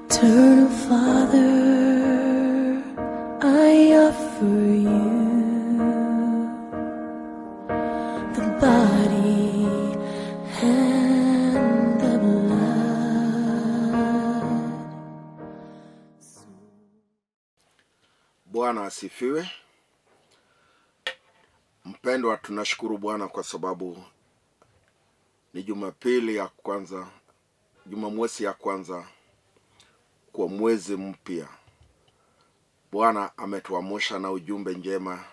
Eternal Father, I offer you the body and the blood. Bwana asifiwe. Mpendwa, tunashukuru Bwana kwa sababu ni Jumapili ya kwanza, Jumamosi ya kwanza kwa mwezi mpya. Bwana ametuamsha na ujumbe njema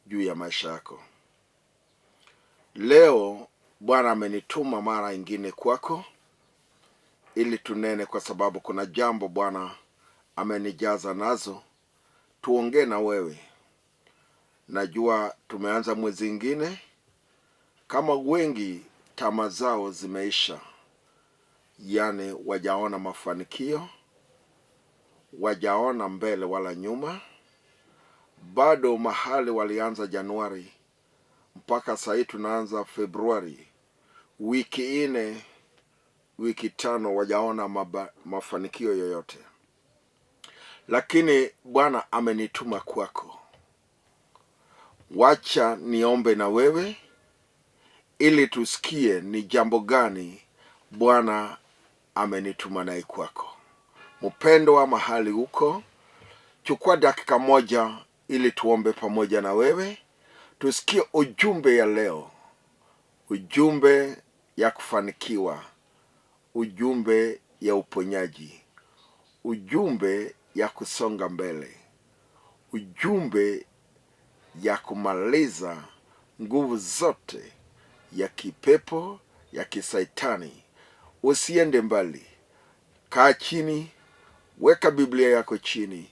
juu ya maisha yako. Leo Bwana amenituma mara ingine kwako ili tunene, kwa sababu kuna jambo Bwana amenijaza nazo, tuongee na wewe. Najua tumeanza mwezi ingine, kama wengi tamaa zao zimeisha, yaani wajaona mafanikio, wajaona mbele wala nyuma, bado mahali walianza Januari mpaka sahii tunaanza Februari, wiki 4, wiki 5, wajaona mafanikio yoyote. Lakini Bwana amenituma kwako, wacha niombe na wewe ili tusikie ni jambo gani Bwana amenituma naye kwako. Mpendwa, mahali uko, chukua dakika moja ili tuombe pamoja na wewe, tusikie ujumbe ya leo, ujumbe ya kufanikiwa, ujumbe ya uponyaji, ujumbe ya kusonga mbele, ujumbe ya kumaliza nguvu zote ya kipepo, ya kisaitani. Usiende mbali, kaa chini, weka Biblia yako chini,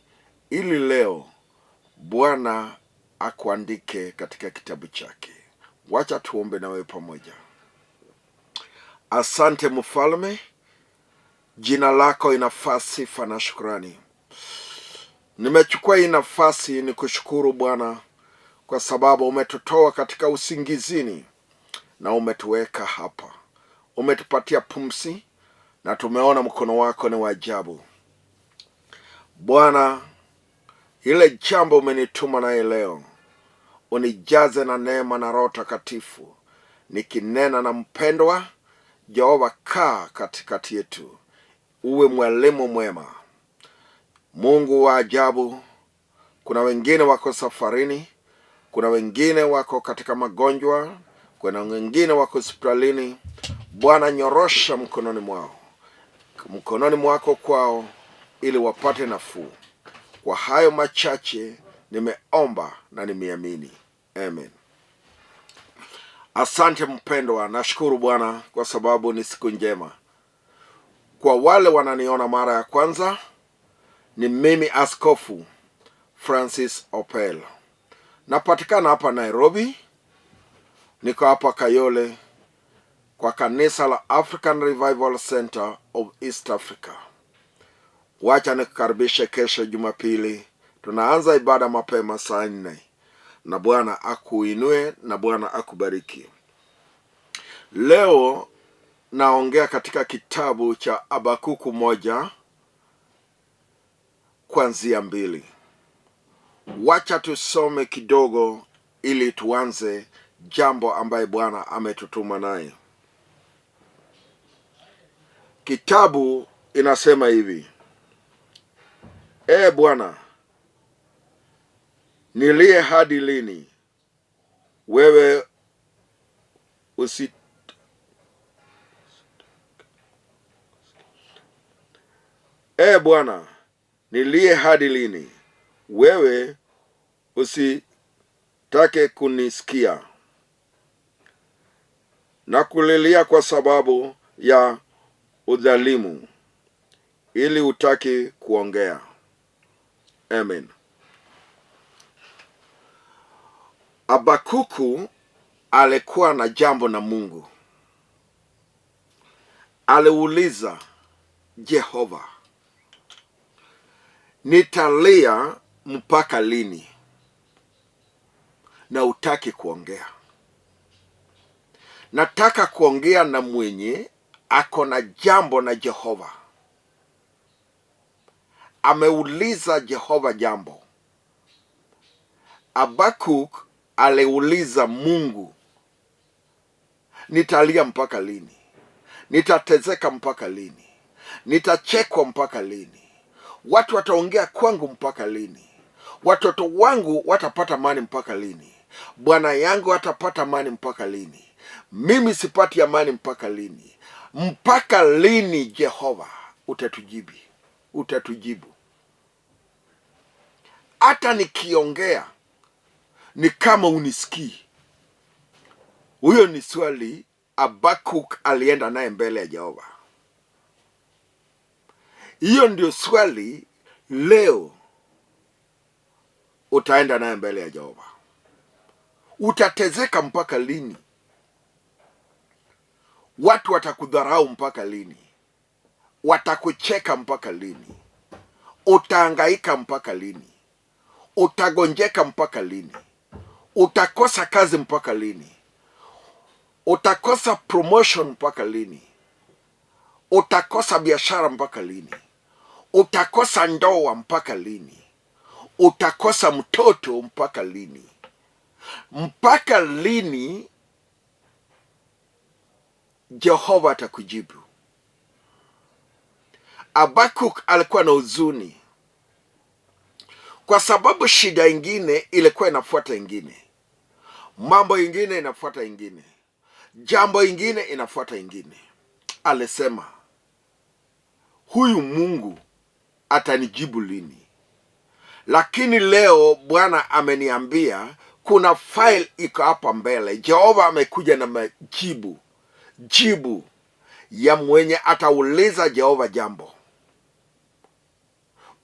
ili leo Bwana akuandike katika kitabu chake. Wacha tuombe nawe pamoja. Asante Mfalme, jina lako inafaa sifa na shukrani. Nimechukua hii nafasi ni kushukuru Bwana kwa sababu umetutoa katika usingizini na umetuweka hapa, umetupatia pumzi na tumeona mkono wako ni wa ajabu. Bwana, ile jambo umenituma naye leo, unijaze na neema na Roho Takatifu, nikinena na mpendwa Jehova, kaa katikati yetu, uwe mwalimu mwema, Mungu wa ajabu. Kuna wengine wako safarini, kuna wengine wako katika magonjwa, kuna wengine wako hospitalini. Bwana, nyorosha mkononi mwao, mkononi mwako kwao, ili wapate nafuu. Kwa hayo machache nimeomba na nimeamini, amen. Asante mpendwa, nashukuru Bwana kwa sababu ni siku njema. Kwa wale wananiona mara ya kwanza, ni mimi Askofu Francis Opel, napatikana hapa Nairobi, niko hapa Kayole kwa kanisa la African Revival Center of East Africa. Wacha nikukaribishe kesho Jumapili, tunaanza ibada mapema saa 4, na Bwana akuinue na Bwana akubariki. Leo naongea katika kitabu cha Habakuku 1 kuanzia 2. Wacha tusome kidogo ili tuanze jambo ambaye Bwana ametutuma naye. Kitabu inasema hivi: Bwana, nilie hadi lini? Wewe usi Bwana, nilie hadi lini? Wewe usitake kunisikia na kulilia kwa sababu ya udhalimu, ili utaki kuongea. Amen. Habakuku alikuwa na jambo na Mungu. Aliuliza Jehova, nitalia mpaka lini na utaki kuongea? Nataka kuongea na mwenye ako na jambo na Jehova. Ameuliza Jehova jambo. Habakuk aliuliza Mungu, nitalia mpaka lini? Nitatezeka mpaka lini? Nitachekwa mpaka lini? Watu wataongea kwangu mpaka lini? Watoto wangu watapata amani mpaka lini? Bwana yangu atapata amani mpaka lini? Mimi sipati amani mpaka lini? Mpaka lini Jehova utatujibu? Utatujibu. Hata nikiongea ni kama unisikii. Huyo ni swali Habakuk alienda naye mbele ya Jehova. Hiyo ndio swali leo utaenda naye mbele ya Jehova. Utatezeka mpaka lini? Watu watakudharau mpaka lini? Watakucheka mpaka lini? Utaangaika mpaka lini? Utagonjeka mpaka lini? Utakosa kazi mpaka lini? Utakosa promotion mpaka lini? Utakosa biashara mpaka lini? Utakosa ndoa mpaka lini? Utakosa mtoto mpaka lini? Mpaka lini Jehova atakujibu? Habakuk alikuwa na huzuni kwa sababu shida ingine ilikuwa inafuata ingine, mambo ingine inafuata ingine, jambo ingine inafuata ingine. Alisema, huyu Mungu atanijibu lini? Lakini leo Bwana ameniambia kuna file iko hapa mbele. Jehova amekuja na majibu, jibu ya mwenye atauliza Jehova jambo,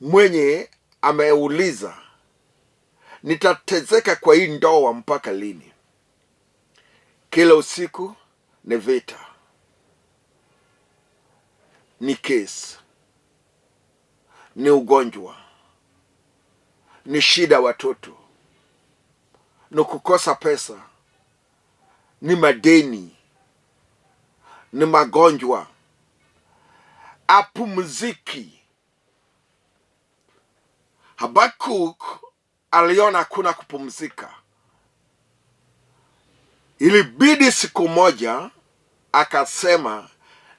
mwenye ameuliza nitatezeka kwa hii ndoa mpaka lini? Kila usiku ni vita, ni kesi, ni ugonjwa, ni shida watoto, ni kukosa pesa, ni madeni, ni magonjwa, apumziki. Habakuk aliona hakuna kupumzika. Ilibidi siku moja akasema,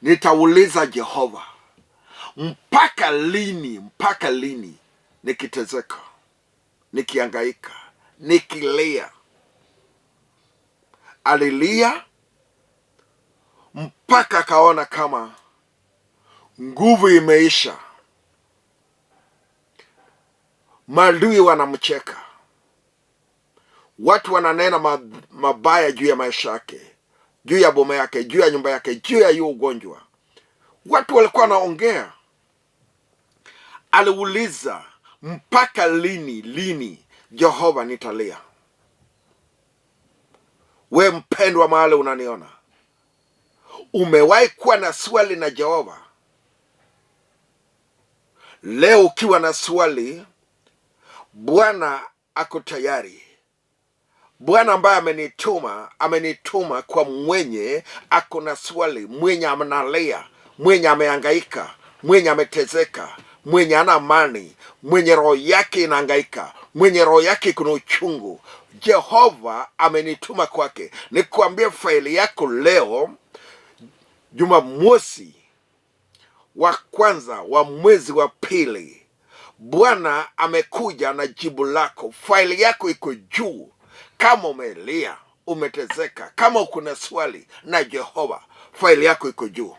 nitauliza Jehova, mpaka lini? Mpaka lini nikitezeka, nikiangaika, nikilia? Alilia mpaka akaona kama nguvu imeisha, maadui wanamcheka, watu wananena mabaya juu ya maisha yake, juu ya boma yake, juu ya nyumba yake, juu ya hiyo ugonjwa. Watu walikuwa wanaongea. Aliuliza, mpaka lini, lini Jehova nitalia? We mpendwa, mahali unaniona, umewahi kuwa na swali na Jehova? Leo ukiwa na swali, Bwana ako tayari. Bwana ambaye amenituma, amenituma kwa mwenye ako na swali, mwenye analia, mwenye amehangaika, mwenye ametezeka, mwenye ana amani, mwenye roho yake inahangaika, mwenye roho yake kuna uchungu. Jehova amenituma kwake. Nikuambie faili yako leo Jumamosi wa kwanza wa mwezi wa pili, Bwana amekuja na jibu lako. Faili yako iko juu. Kama umelia, umetezeka, kama uko na swali na Jehova, faili yako iko juu.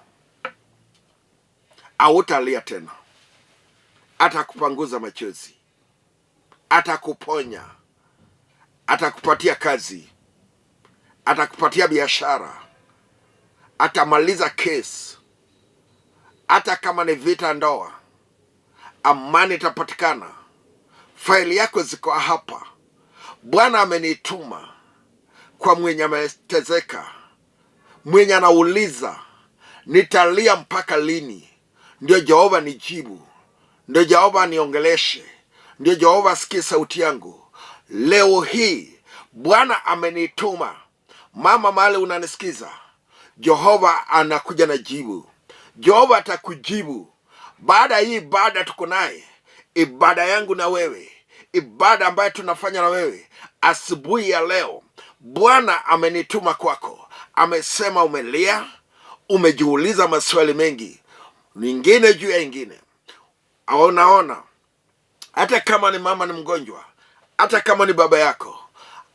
Hautalia tena, atakupanguza machozi, atakuponya, atakupatia kazi, atakupatia biashara, atamaliza kesi, hata kama ni vita ndoa, amani itapatikana. Faili yako ziko hapa. Bwana amenituma kwa mwenye ametezeka, mwenye anauliza nitalia mpaka lini? Ndio Jehova nijibu, ndio Jehova niongeleshe, ndio Jehova asikie sauti yangu. Leo hii Bwana amenituma. Mama mahali unanisikiza, Jehova anakuja na jibu. Jehova atakujibu baada hii, baada tuko naye Ibada yangu na wewe, ibada ambayo tunafanya na wewe asubuhi ya leo, Bwana amenituma kwako. Amesema umelia, umejiuliza maswali mengi, mingine juu ya ingine. Unaona, hata kama ni mama ni mgonjwa, hata kama ni baba yako,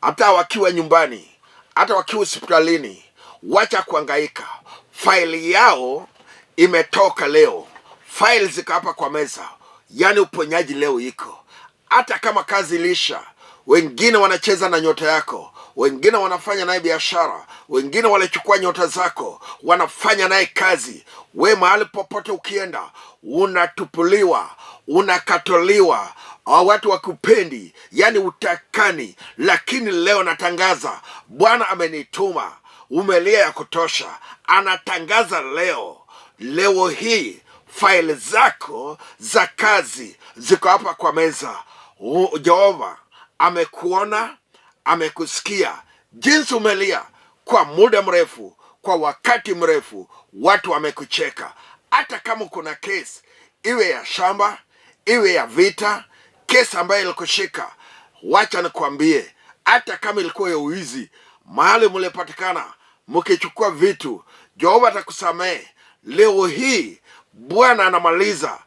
hata wakiwa nyumbani, hata wakiwa hospitalini, wacha kuhangaika. Faili yao imetoka leo, faili ziko hapa kwa meza, yaani uponyaji leo iko. Hata kama kazi ilisha, wengine wanacheza na nyota yako, wengine wanafanya naye biashara, wengine walichukua nyota zako wanafanya naye kazi. We mahali popote ukienda, unatupuliwa, unakatoliwa, watu wakupendi, yani utakani. Lakini leo natangaza, Bwana amenituma. Umelia ya kutosha, anatangaza leo, leo hii faili zako za kazi ziko hapa kwa meza. Jehova amekuona, amekusikia jinsi umelia kwa muda mrefu, kwa wakati mrefu, watu wamekucheka. Hata kama kuna kesi, iwe ya shamba, iwe ya vita, kesi ambayo ilikushika, wacha nikwambie, hata kama ilikuwa ya uizi, mahali mlipatikana mkichukua vitu, Jehova atakusamehe. Leo hii Bwana anamaliza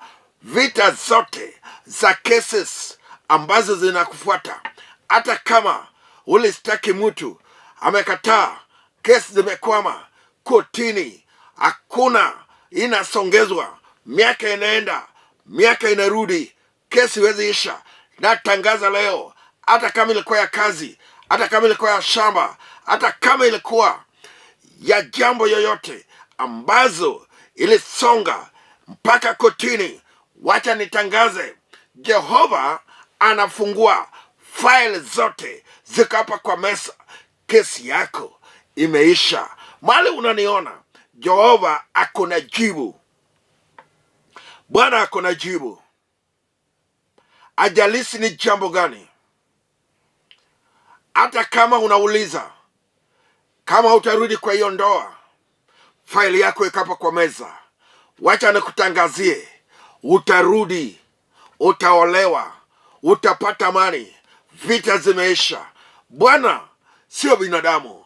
vita zote za cases ambazo zinakufuata. Hata kama ulistaki mtu amekataa, kesi zimekwama kotini, hakuna inasongezwa, miaka inaenda, miaka inarudi, kesi iwezi isha. Natangaza leo, hata kama ilikuwa ya kazi, hata kama ilikuwa ya shamba, hata kama ilikuwa ya jambo yoyote ambazo ilisonga mpaka kotini, wacha nitangaze, Jehova anafungua faili zote ziko hapa kwa meza. Kesi yako imeisha. Mahali unaniona, Jehova ako na jibu. Bwana ako na jibu. Ajalisi ni jambo gani, hata kama unauliza kama utarudi kwa hiyo ndoa, faili yako iko hapa kwa meza. Wacha nikutangazie, utarudi, utaolewa, utapata amani, vita zimeisha. Bwana sio binadamu,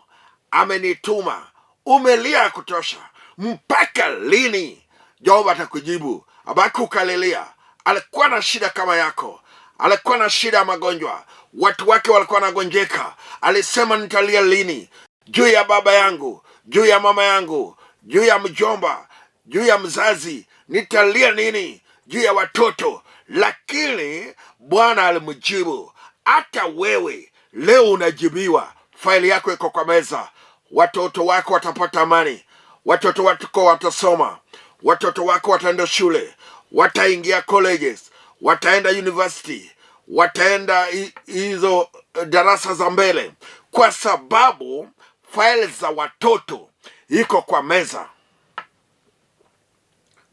amenituma. Umelia ya kutosha, mpaka lini? Jehova atakujibu. Habakuk alilia, alikuwa na shida kama yako, alikuwa na shida ya magonjwa, watu wake walikuwa wanagonjeka. Alisema, nitalia lini juu ya baba yangu, juu ya mama yangu, juu ya mjomba, juu ya mzazi, nitalia nini juu ya watoto? Lakini Bwana alimjibu. Hata wewe leo unajibiwa, faili yako iko kwa meza. Watoto wako watapata amani, watoto wako watasoma, watoto wako wataenda shule, wataingia colleges, wataenda university, wataenda hizo darasa za mbele, kwa sababu faili za watoto iko kwa meza.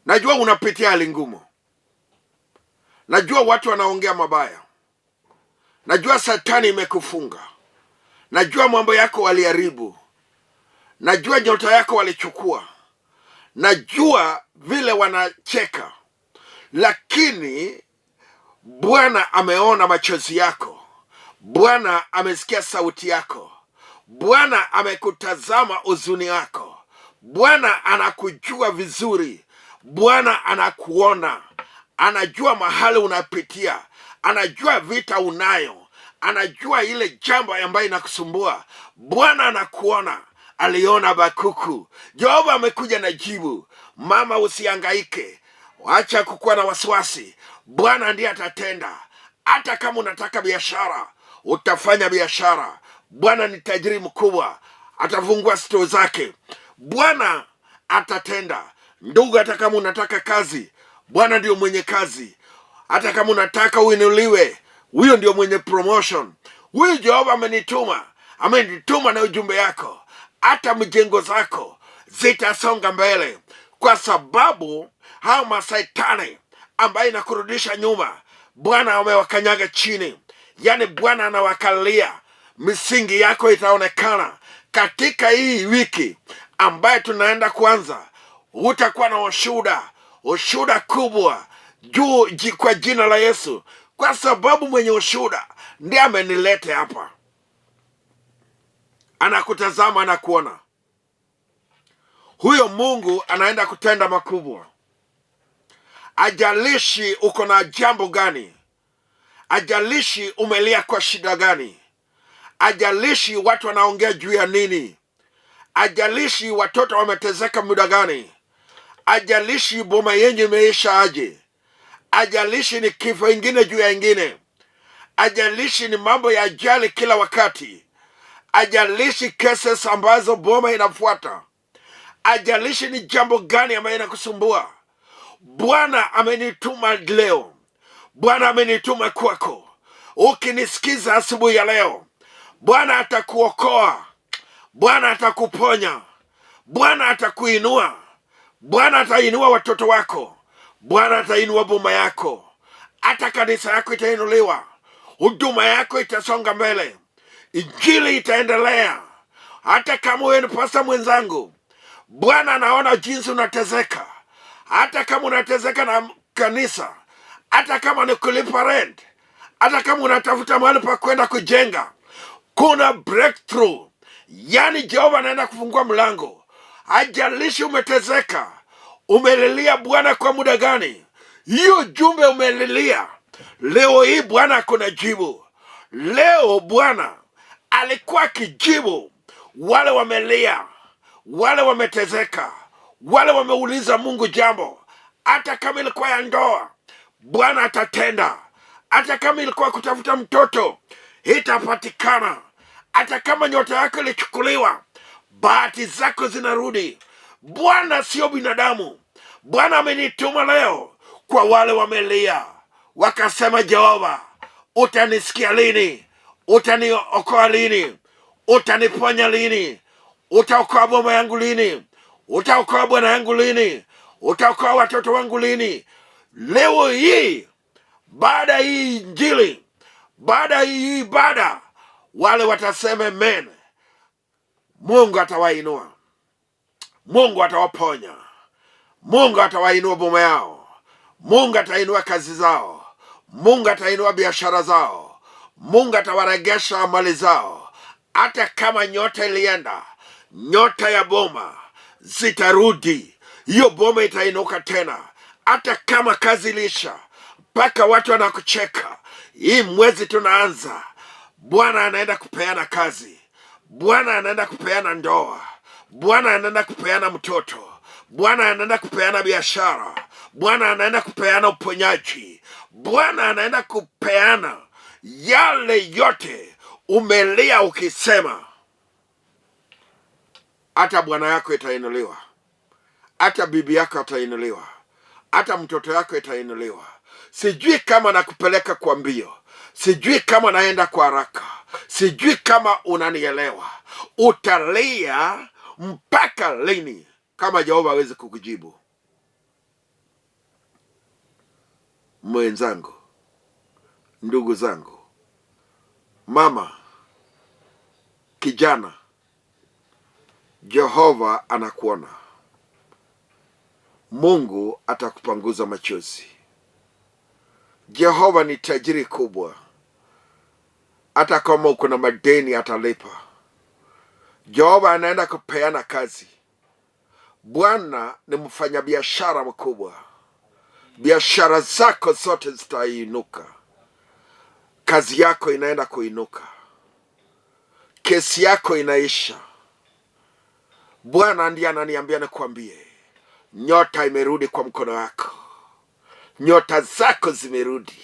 Najua unapitia hali ngumu, najua watu wanaongea mabaya, najua satani imekufunga, najua mambo yako waliharibu, najua nyota yako walichukua, najua vile wanacheka, lakini Bwana ameona machozi yako, Bwana amesikia sauti yako, Bwana amekutazama huzuni wako, Bwana anakujua vizuri, Bwana anakuona, anajua mahali unapitia, anajua vita unayo, anajua ile jambo ambayo inakusumbua. Bwana anakuona. Aliona Habakuku. Jehova amekuja na jibu. Mama, usihangaike, wacha kukuwa na wasiwasi. Bwana ndiye atatenda. Hata kama unataka biashara, utafanya biashara. Bwana ni tajiri mkubwa, atafungua stoo zake. Bwana atatenda. Ndugu, hata kama unataka kazi, Bwana ndio mwenye kazi. Hata kama unataka uinuliwe, huyo ndio mwenye promotion. Huyu Jehova amenituma, amenituma na ujumbe yako. Hata mjengo zako zitasonga mbele, kwa sababu hao masaitani ambayo inakurudisha nyuma, Bwana amewakanyaga chini. Yaani Bwana anawakalia, misingi yako itaonekana katika hii wiki ambayo tunaenda kuanza. Utakuwa na ushuhuda, ushuhuda kubwa Juu kwa jina la Yesu, kwa sababu mwenye ushuhuda ndiye amenileta hapa. Anakutazama, anakuona. Huyo Mungu anaenda kutenda makubwa. Ajalishi uko na jambo gani, ajalishi umelia kwa shida gani, ajalishi watu wanaongea juu ya nini, ajalishi watoto wametezeka muda gani, ajalishi boma yenyu imeisha aje, ajalishi ni kifo ingine juu ya ingine, ajalishi ni mambo ya ajali kila wakati, ajalishi cases ambazo boma inafuata, ajalishi ni jambo gani ambayo inakusumbua. Bwana amenituma leo, Bwana amenituma kwako. Ukinisikiza asubuhi ya leo, Bwana atakuokoa, Bwana atakuponya, Bwana atakuinua, Bwana atainua watoto wako, Bwana atainua boma yako, hata kanisa yako itainuliwa, huduma yako itasonga mbele, injili itaendelea. Hata kama wewe ni pasta mwenzangu, Bwana anaona jinsi unatezeka, hata kama unatezeka na kanisa, hata kama ni kulipa rent, hata kama unatafuta mahali pa kwenda kujenga, kuna breakthrough. Yaani Jehova anaenda kufungua mlango. Hajalishi umetezeka, umelilia Bwana kwa muda gani, hiyo jumbe umelilia leo hii, Bwana kuna jibu. Leo Bwana alikuwa akijibu wale wamelia, wale wametezeka, wale wameuliza Mungu jambo, hata kama ilikuwa ya ndoa, Bwana atatenda. Hata kama ilikuwa kutafuta mtoto, itapatikana. Hata kama nyota yako ilichukuliwa, bahati zako zinarudi. Bwana sio binadamu. Bwana amenituma leo kwa wale wamelia, wakasema, Jehova, utanisikia lini? Utaniokoa lini? Utaniponya lini? Utaokoa boma yangu lini? Utaokoa bwana yangu lini? Utaokoa watoto wangu lini? Leo hii, baada ya hii Injili, baada ya hii ibada, wale watasema amen, Mungu atawainua, Mungu atawaponya, Mungu atawainua boma yao, Mungu atainua kazi zao, Mungu atainua biashara zao, Mungu atawaregesha mali zao. Hata kama nyota ilienda, nyota ya boma zitarudi, hiyo boma itainuka tena. Hata kama kazi iliisha, mpaka watu wanakucheka, hii mwezi tunaanza, Bwana anaenda kupeana kazi, Bwana anaenda kupeana ndoa, Bwana anaenda kupeana mtoto, Bwana anaenda kupeana biashara, Bwana anaenda kupeana uponyaji, Bwana anaenda kupeana yale yote umelia ukisema. Hata bwana yako itainuliwa, hata bibi yako atainuliwa, hata mtoto yako itainuliwa. Sijui kama nakupeleka kwa mbio, sijui kama naenda kwa haraka, sijui kama unanielewa. Utalia mpaka lini kama Jehova hawezi kukujibu? Mwenzangu, ndugu zangu, mama, kijana, Jehova anakuona. Mungu atakupanguza machozi. Jehova ni tajiri kubwa, hata kama uko na madeni atalipa. Jehova anaenda kupeana kazi. Bwana ni mfanyabiashara mkubwa, biashara zako zote zitainuka, kazi yako inaenda kuinuka, kesi yako inaisha. Bwana ndiye ananiambia nikwambie, nyota imerudi kwa mkono wako, nyota zako zimerudi.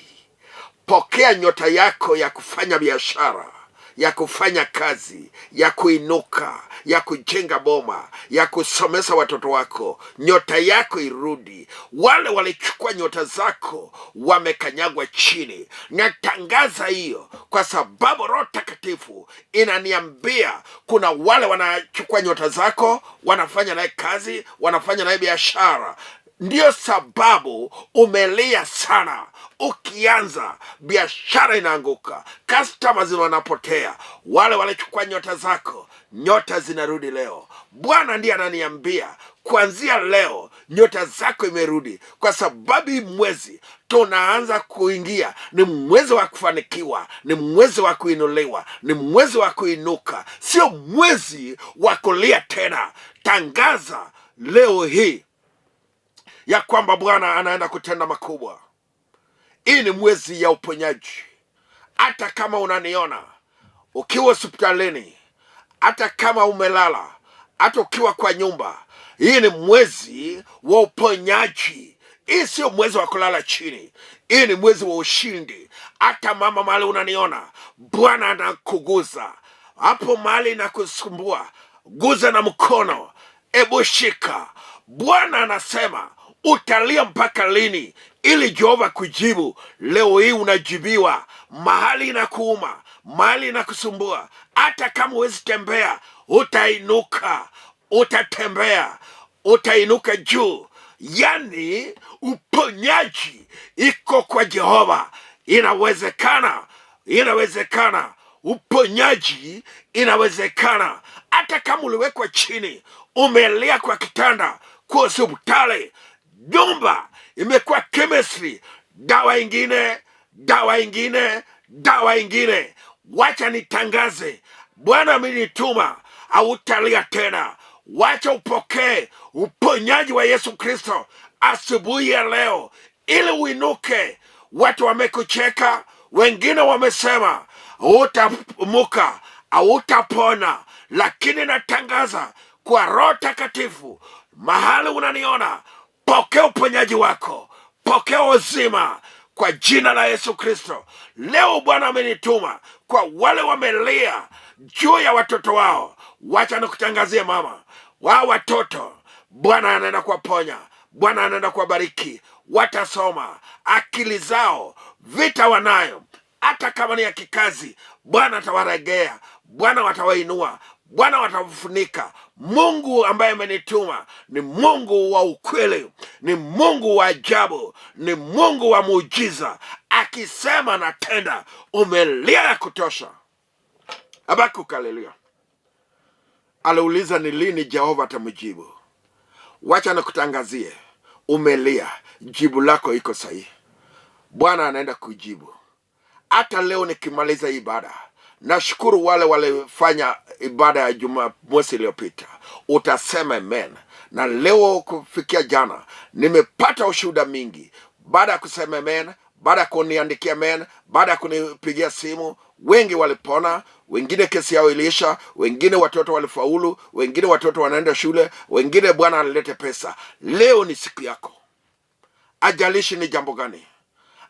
Pokea nyota yako ya kufanya biashara, ya kufanya kazi, ya kuinuka, ya kujenga boma, ya kusomesa watoto wako. Nyota yako irudi. Wale walichukua nyota zako wamekanyagwa chini. Natangaza hiyo kwa sababu Roho Takatifu inaniambia kuna wale wanachukua nyota zako, wanafanya naye kazi, wanafanya naye biashara. Ndiyo sababu umelia sana. Ukianza biashara inaanguka, customers wanapotea, wale walichukua nyota zako, nyota zinarudi leo. Bwana ndiye ananiambia kuanzia leo nyota zako imerudi, kwa sababu hii mwezi tunaanza kuingia ni mwezi wa kufanikiwa, ni mwezi wa kuinuliwa, ni mwezi wa kuinuka, sio mwezi wa kulia tena. Tangaza leo hii ya kwamba Bwana anaenda kutenda makubwa. Hii ni mwezi ya uponyaji. Hata kama unaniona ukiwa hospitalini, hata kama umelala, hata ukiwa kwa nyumba, hii ni mwezi wa uponyaji. Hii sio mwezi wa kulala chini, hii ni mwezi wa ushindi. Hata mama mahali unaniona, Bwana anakuguza hapo mahali inakusumbua, guza na mkono, ebu shika. Bwana anasema utalia mpaka lini ili Jehova kujibu? Leo hii unajibiwa. Mahali inakuuma, mahali inakusumbua, hata kama huwezi tembea, utainuka, utatembea, utainuka juu. Yani uponyaji iko kwa Jehova. Inawezekana, inawezekana uponyaji inawezekana. Hata kama uliwekwa chini, umelia kwa kitanda, kwa hospitali, nyumba imekuwa chemistry, dawa ingine, dawa ingine, dawa ingine. Wacha nitangaze, Bwana amenituma, hautalia tena. Wacha upokee uponyaji wa Yesu Kristo asubuhi ya leo, ili uinuke. Watu wamekucheka, wengine wamesema hutamuka, hautapona, lakini natangaza kwa Roho Takatifu, mahali unaniona, pokea uponyaji wako, pokea uzima kwa jina la Yesu Kristo. Leo Bwana amenituma kwa wale wamelia juu ya watoto wao, wacha nikutangazie mama wao watoto, Bwana anaenda kuwaponya, Bwana anaenda kuwabariki, watasoma, akili zao vita wanayo, hata kama ni ya kikazi, Bwana atawaregea, Bwana watawainua, Bwana watawafunika. Mungu ambaye amenituma ni Mungu wa ukweli, ni Mungu wa ajabu, ni Mungu wa muujiza. Akisema natenda. Umelia ya kutosha. Habakuk alilia, aliuliza ni lini Jehova atamjibu. Wacha nikutangazie, umelia, jibu lako iko sahihi. Bwana anaenda kujibu. Hata leo nikimaliza ibada, nashukuru wale walifanya ibada ya Jumamosi iliyopita, utasema amen. Na leo kufikia jana nimepata ushuhuda mingi baada ya kusema amen, baada ya kuniandikia amen, baada ya kunipigia simu. Wengi walipona, wengine kesi yao iliisha, wengine watoto walifaulu, wengine watoto wanaenda shule, wengine Bwana alilete pesa. Leo ni siku yako, ajalishi ni jambo gani,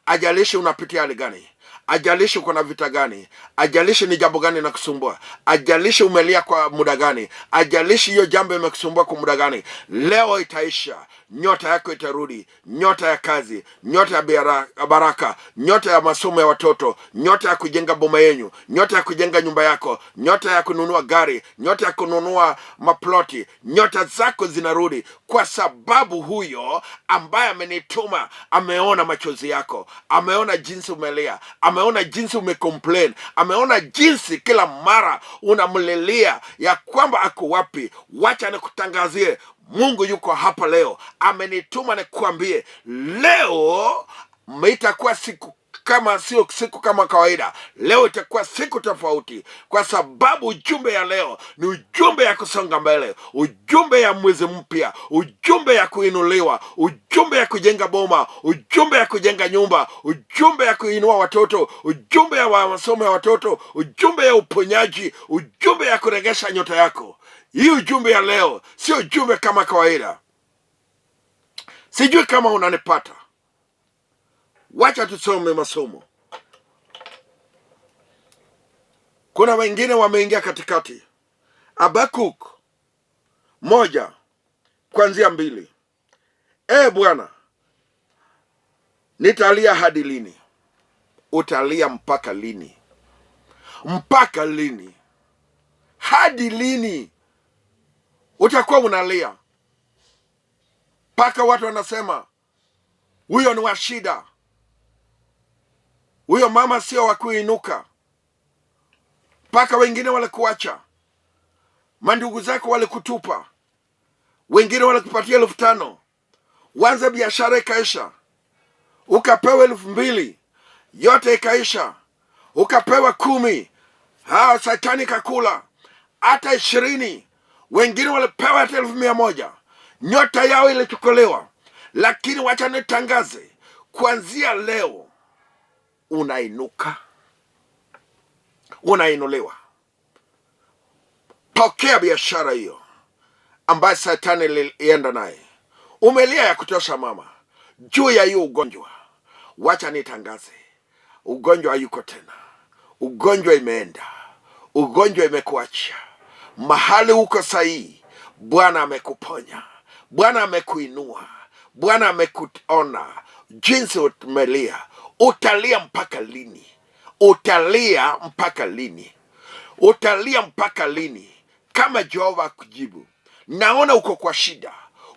ajalishi unapitia hali gani, ajalishi uko na vita gani, ajalishi ni jambo gani nakusumbua, ajalishi umelia kwa muda gani, ajalishi hiyo jambo imekusumbua kwa muda gani, leo itaisha. Nyota yako itarudi, nyota ya kazi, nyota ya baraka, nyota ya masomo ya watoto, nyota ya kujenga boma yenyu, nyota ya kujenga nyumba yako, nyota ya kununua gari, nyota ya kununua maploti, nyota zako zinarudi, kwa sababu huyo ambaye amenituma ameona machozi yako, ameona jinsi umelia, ameona jinsi umecomplain, ameona jinsi kila mara unamlilia ya kwamba ako wapi. Wacha nikutangazie, Mungu yuko hapa leo, amenituma nikuambie leo itakuwa siku kama sio siku kama kawaida. Leo itakuwa siku tofauti, kwa sababu ujumbe ya leo ni ujumbe ya kusonga mbele, ujumbe ya mwezi mpya, ujumbe ya kuinuliwa, ujumbe ya kujenga boma, ujumbe ya kujenga nyumba, ujumbe ya kuinua watoto, ujumbe ya masomo ya watoto, ujumbe ya uponyaji, ujumbe ya kuregesha nyota yako. Hii ujumbe ya leo sio ujumbe kama kawaida. Sijui kama unanipata. Wacha tusome masomo. Kuna wengine wameingia katikati. Habakuk 1:2. E Bwana, nitalia hadi lini? Utalia mpaka lini? Mpaka lini? Hadi lini utakuwa unalia? Mpaka watu wanasema huyo ni wa shida, huyo mama sio wa kuinuka. Mpaka wengine walikuacha, mandugu zako walikutupa, wengine walikupatia 5,000 uanze biashara ikaisha, ukapewa 2,000 yote ikaisha, ukapewa 10, satani kakula hata 20, wengine walipewa hata 100,000, nyota yao ilichukuliwa. Lakini wacha nitangaze, kuanzia leo unainuka, unainuliwa. Pokea biashara hiyo ambayo satani ilienda naye. Umelia ya kutosha mama, juu ya hiyo ugonjwa. Wacha nitangaze, ugonjwa hayuko tena, ugonjwa imeenda, ugonjwa imekuacha. Mahali uko sahihi, Bwana amekuponya, Bwana amekuinua, Bwana amekuona jinsi umelia. Utalia mpaka lini? Utalia mpaka lini? Utalia mpaka lini? Kama Jehova akujibu. Naona uko kwa shida,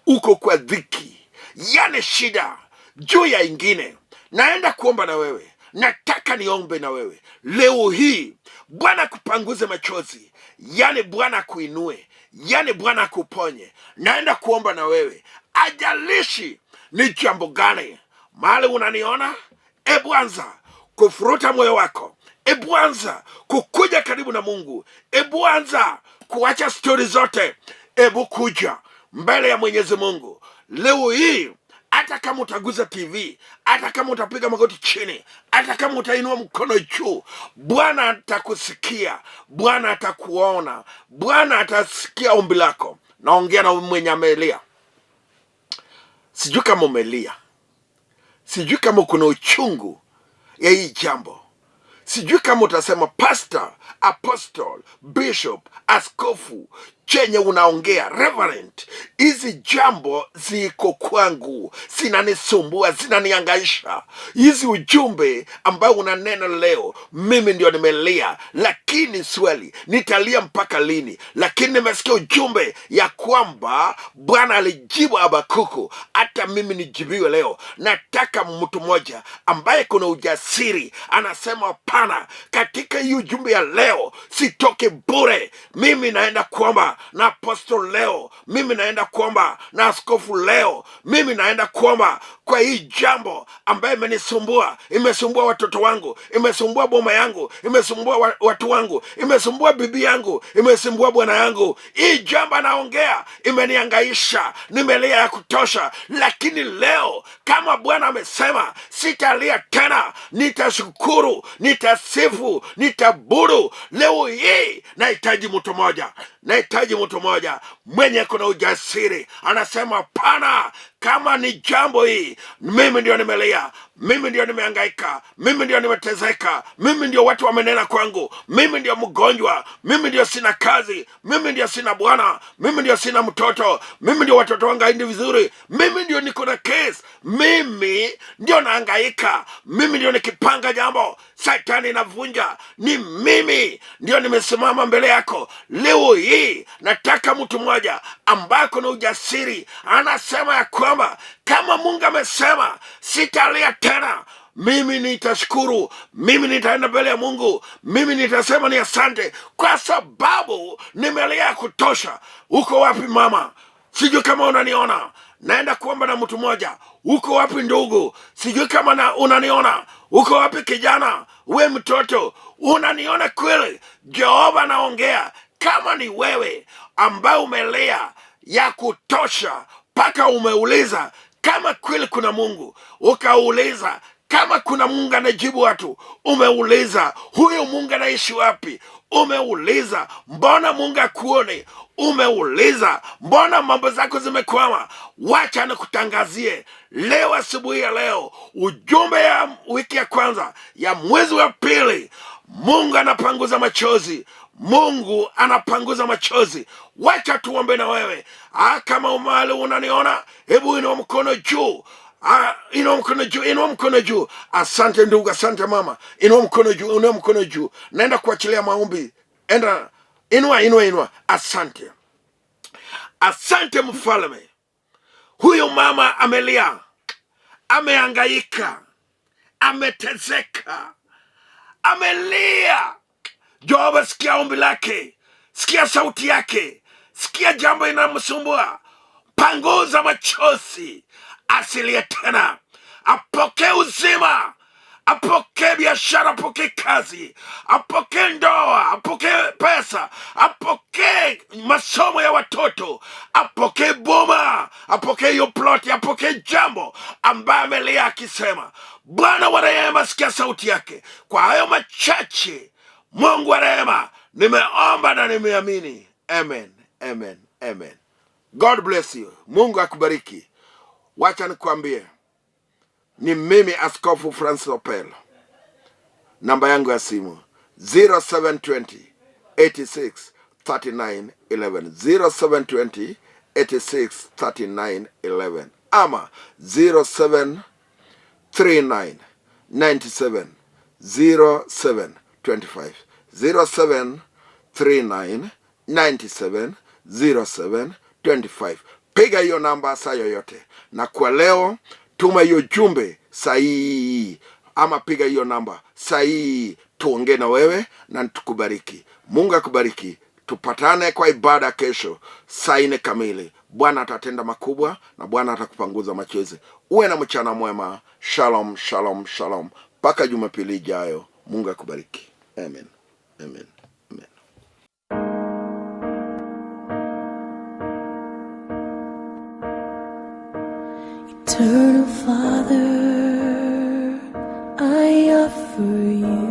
uko kwa dhiki, yani shida juu ya ingine. Naenda kuomba na wewe, nataka niombe na wewe leo hii. Bwana kupanguze machozi, yani Bwana akuinue, yani Bwana akuponye. Naenda kuomba na wewe, ajalishi ni jambo gani mahali unaniona. Ebu anza kufuruta moyo wako, ebu anza kukuja karibu na Mungu, ebu anza kuacha stori zote, ebu kuja mbele ya Mwenyezi Mungu leo hii. Hata kama utaguza TV, hata kama utapiga magoti chini, hata kama utainua mkono juu, Bwana atakusikia, Bwana atakuona, Bwana atasikia ombi lako. Naongea na mwenye amelia, sijui kama umelia, sijui kama kuna uchungu ya hii jambo, sijui kama utasema pastor, apostle, bishop, askofu, chenye unaongea reverend, hizi jambo ziko kwangu, zinanisumbua, zinaniangaisha. Hizi ujumbe ambayo unanena leo, mimi ndio nimelia, lakini swali, nitalia mpaka lini? Lakini nimesikia ujumbe ya kwamba Bwana alijibu Habakuku, hata mimi nijibiwe leo. Nataka mtu mmoja ambaye kuna ujasiri anasema hapana, katika hii ujumbe ya leo sitoke bure. Mimi naenda kuomba na apostle leo, mimi naenda kuomba na askofu leo, mimi naenda kuomba kwa hii jambo ambayo imenisumbua, imesumbua watoto wangu, imesumbua boma yangu, imesumbua watu wangu, imesumbua bibi yangu, imesumbua bwana yangu. Hii jambo anaongea imeniangaisha, nimelia ya kutosha, lakini leo kama Bwana amesema sitalia tena, nitashukuru, nitasifu, nitaburu. Leo hii nahitaji mtu mmoja, nahitaji mtu mmoja mwenye kuna ujasiri, anasema hapana, kama ni jambo hii, mimi ndio nimelia, mimi ndio nimehangaika, mimi ndio nimeteseka, mimi ndio watu wamenena kwangu, mimi ndio mgonjwa, mimi ndio sina kazi, mimi ndio sina bwana, mimi ndio sina mtoto, mimi ndio watoto wangu haendi vizuri, mimi ndio niko na case, mimi ndio nahangaika, mimi ndio nikipanga jambo satani inavunja, ni mimi ndio nimesimama mbele yako leo hii. Nataka mtu mmoja ambaye kuna ujasiri anasema ya kwamba kama Mungu amesema sitalia tena, mimi nitashukuru, mimi nitaenda mbele ya Mungu, mimi nitasema ni asante kwa sababu nimelia ya kutosha. Uko wapi mama? Sijui kama unaniona. Naenda kuomba na mtu mmoja. Uko wapi ndugu? Sijui kama unaniona. Uko wapi kijana? We mtoto, unaniona kweli? Jehova anaongea. Kama ni wewe ambaye umelea ya kutosha mpaka umeuliza kama kweli kuna Mungu, ukauliza kama kuna Mungu anajibu watu, umeuliza huyu Mungu anaishi wapi? Umeuliza mbona Mungu akuone? Umeuliza mbona mambo zako zimekwama? Wacha nikutangazie leo, asubuhi ya leo, ujumbe ya wiki ya kwanza ya mwezi wa pili, Mungu anapanguza machozi. Mungu anapanguza machozi. Wacha tuombe na wewe. Kama umali unaniona, hebu inua mkono juu. Inua mkono juu, inua mkono juu. Asante ndugu, asante mama. Inua mkono juu, inua mkono juu. Naenda kuachilia maombi. Enda, inua, inua, inua. Asante, asante mfalme. Huyu mama amelia, amehangaika, ameteseka, amelia. Jehova, sikia ombi lake, sikia sauti yake, sikia jambo inamsumbua. Panguza machozi, asilie tena, apokee uzima, apokee biashara, apokee kazi, apokee ndoa, apokee pesa, apokee masomo ya watoto, apokee boma, apokee hiyo ploti, apokee jambo ambaye amelia akisema, Bwana wa rehema, sikia sauti yake. Kwa hayo machache, Mungu wa rehema, nimeomba na nimeamini. Amen, amen, amen. God bless you. Mungu akubariki. Wacha nikwambie, ni mimi Askofu Francis Opelo. Namba yangu ya simu 0720 86 39 11, 0720 86 39 11 ama 0739 97 07 25, 0739 97 07 25. Piga hiyo namba saa yoyote, na kwa leo tuma hiyo jumbe sahihi, ama piga hiyo namba sahihi, tuongee na wewe na tukubariki. Mungu akubariki. Tupatane kwa ibada kesho saa 4 kamili. Bwana atatenda makubwa na Bwana atakupanguza machozi. Uwe na mchana mwema. Shalom, shalom, shalom. Mpaka Jumapili ijayo. Mungu akubariki. Amen, amen, amen. Eternal Father, I offer you